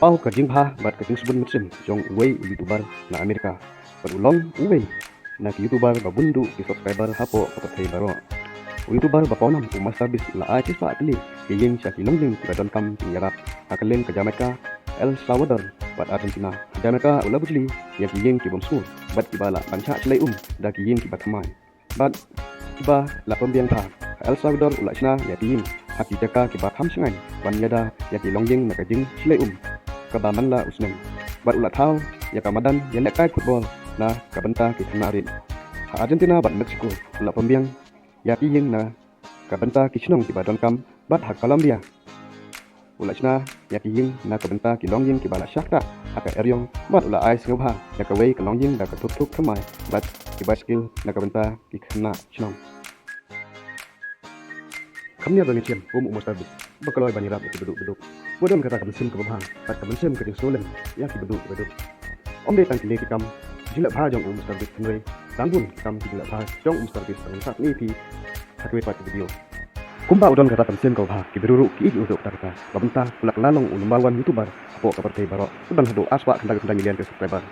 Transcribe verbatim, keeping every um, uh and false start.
Paw ka jingbha bad ka jingsbun mynsiem jong uwei u YouTuber na America. Bad u long uwei na ki YouTuber ba bun duh ki subscriber hapoh ka pyrthei baroh. U YouTuber ba pawnam u MrBeast u la ai shispah tylli ki ïing sha ki longïing kiba donkam jingïarap ha kylleng ka Jamaica, El Salvador bad Argentina. Ha Jamaica u la bujli ïa ki ïing ki bym skur bad kiba la pynshah shlei um da ki ïing kiba thymmai bad kiba la pynbiang bha. Ha El Salvador u la shna ïa ki ïing ha ki jaka kiba kham shngaiñ ban ïada ïa ki longïing na ka jingshlei um kaba man la u snem. Bad u la thaw ïa ka madan ïalehkai football na ka bynta ki khynnah rit. Ha Argentina bad Mexico u la pynbiang ïa ki ïing na ka bynta ki shnong kiba donkam bad ha Colombia u la shna ïa ki ïing na ka bynta ki longïing kiba la shah ktah ha ka eriong bad u la ai sngewbha ïa kawei ka longïing da ka thuk thuk thymmai bad ki bicycle na ka bynta ki khynnah shnong. Kham nia ba ngi shem kum u MrBeast ba kloi ban ïarap ïa ki baduk baduk. Ba don kata ka mynsiem kaba bha bad ka mynsiem ka jingsngewlem ïa ki baduk baduk. Ym dei tang kine ki kam jingleh bha jong u MrBeast hynrei dang bun ki kam ki jingleh bha jong u MrBeast ba ngin sah ïa phi ha kiwei pat ki video. Kumba u don kata ka mynsiem kaba bha, ki briew ruh ki ïeit ïa u haduh katta katta. Ba mynta u la kylla long u number one YouTuber hapoh ka pyrthei baroh. U don haduh arspah khyndai khyndai million ki subscriber.